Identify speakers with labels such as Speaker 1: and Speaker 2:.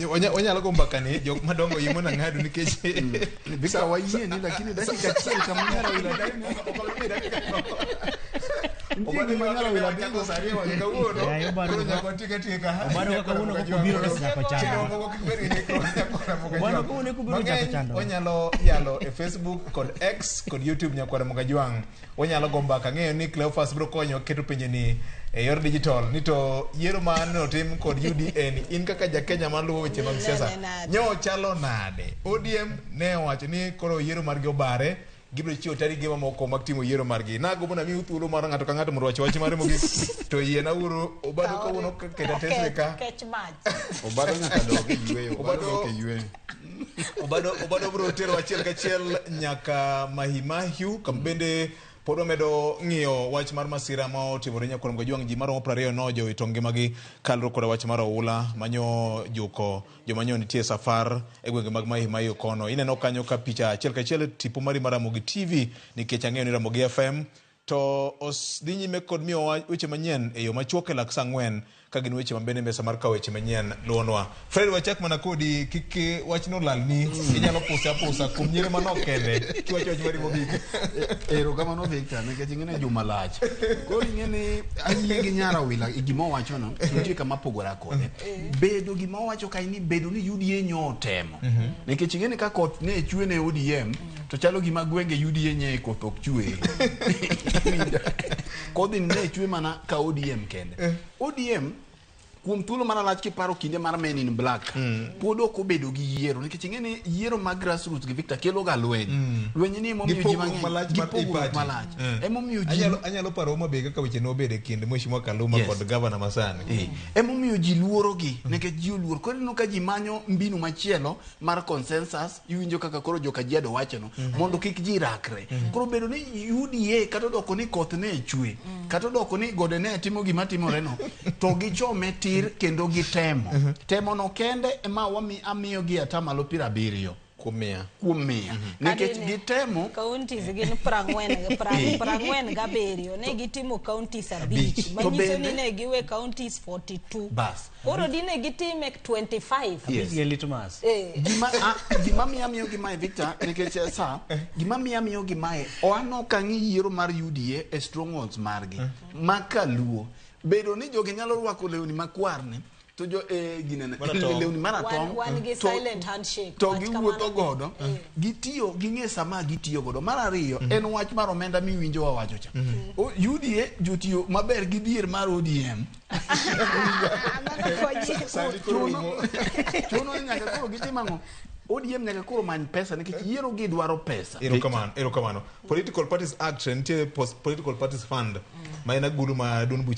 Speaker 1: Wanyalo go mbaka ni jok madongo yimo na ng'ado nikech
Speaker 2: Victor wayie ni lakini dakika achiel kama nyara wila nitie gima nyara wila
Speaker 1: chako sani wacho kawuono.
Speaker 3: Ya, Obado
Speaker 1: Koro
Speaker 3: kaka-
Speaker 1: nyaka watiek atieka.
Speaker 3: Obado kaka kawuono kaka obiro to chako chando.
Speaker 1: Chenro moko kik bed gi ng'ikruok, nyakwara Moga
Speaker 3: Obado
Speaker 1: Jwang'.
Speaker 3: kawuono kobiro chako
Speaker 1: Mang'eny
Speaker 3: chando.
Speaker 1: wanyalo yalo e Facebook kod X kod YouTube nyakwara Moga Jwang'. Wanyalo go mbaka. Ang'eyo ni Cleophas biro konyo keto penjo ni e yor digital ni to yiero ma ne otim kod UDA ni in kaka ja Kenya maluwo weche mag siasa
Speaker 4: Nene nade?
Speaker 1: nyo chalo nade? ODM ne owacho ni koro yiero margi obare gibiro chiwo tarige mamoko mag timo yiero margi. Nagombo namiu thuolo mar ng'ato ka ng'ato mondo owach wach mare mogik to yiena uru Obado kawuono keta tesre ka
Speaker 4: Kech mach.
Speaker 2: Obado nyaka dog e yueyo, Obado
Speaker 1: Obado-
Speaker 2: dok e yueyo.
Speaker 1: Obado biro tero achiel kachiel nyaka Mahimahiu kama bende pod wamedo ng'iyo wach mar masira ma otimore nyakuom Kajwang' ji maromo 20 nojowito ngimagi kaluwore koda wach mar oula manyo juko joma nyo nitie e safar e gwenge mag Mahimahiu kono. Ineno kanyo ka picha achiel kachiel tipo mari mar Ramogi TV nikech ang'eyo ni Ramogi FM to os dhi nyime kod miyowa weche manyien e yo machuok e lak saa 4 ka gin weche mabende mesa mar kawo weche manyien luwonwa. Fred wachak mana kodi kik wachno lalni inyalo puse apusa kuom nyiero manok kende kiwacho wach mari mogik.
Speaker 2: Erokamano Victor, nikech ing'e ni juma lach. Koro ing'e ni ayie gi nyara wila e gima owachono, nitie kama pogora kode. Bedo gima owacho kae ni bedo ni UDA nyo otemo. Nikech ing'e ni ka koth ne chwe ne ODM, to chalo gima gwenge UDA nye koth ok chwe. Kodhi ne chwe mana ka ODM kende. ODM kuom thuolo maralach kiparo kinde mar Men in Black pod ok obedo gi yiero nikech ing'e ni yiero mag grassroots gi Victor kelo ga lweny. Lweny ni emomiyo
Speaker 1: Gi
Speaker 2: ji
Speaker 1: pogruok
Speaker 2: mang'eny
Speaker 1: malach
Speaker 2: gi
Speaker 1: mar
Speaker 2: pogruok
Speaker 1: e-party.
Speaker 2: malach. Emomiyo ji
Speaker 1: Anyalo paro Homa Bay kaka weche nobedo e kind Mheshimiwa Kaluma
Speaker 2: Yes.
Speaker 1: kod gavana masani.
Speaker 2: Emomiyo ji luorogi nikech ji oluor. Koro ineno ka ji manyo mbinu machielo mar consensus, iwinjo kaka koro jo Kajiado wachono mondo kik ji rakre. Koro bedo ni UDA kata odoko ni koth ne chwe, kata odoko ni gode ne timo gima timoreno, to gichome tir kendo gitemo. Temo no kende ema amiyo gi atamalo 70
Speaker 1: Kuom 100.
Speaker 2: Kuom 100. Nikech
Speaker 4: Kadine.
Speaker 2: gitemo
Speaker 4: Counties gin 47 ne gitimo counties 5
Speaker 2: To
Speaker 4: manyiso ni
Speaker 2: bende-
Speaker 4: ne giwe counties 42.
Speaker 2: Bas.
Speaker 4: Koro dine gitime 25.
Speaker 2: Yes.
Speaker 3: Gi litmus.
Speaker 2: Gima miyo amiyo gi mae Victor nikech sa gima miyo amiyo gi mae an ok ang'i yiero mar UDA e strongholds margi ma kaluo bedo ni jogi nyalo rwako lewni makwar ni to jo ginene
Speaker 1: Maratong'.
Speaker 2: lewni maratong'
Speaker 4: Wan gi silent handshake.
Speaker 2: to
Speaker 4: Wach
Speaker 2: giwuotho
Speaker 4: kamano.
Speaker 2: godo gitiyo ging'e sama gitiyo godo mar ariyo en wach mar omenda miwinjo wawacho cha UDA jotiyo maber gi dhier mar ODM
Speaker 4: Mano konyi.
Speaker 1: Sani koro rumo.
Speaker 2: Chuno ni nyaka koro gitim ang'o ODM nyaka koro many pesa nikech yiero gi dwaro pesa.
Speaker 1: Erokamano, erokamano. Political Parties Act nitie Political Parties Fund ma en agulu ma duond buche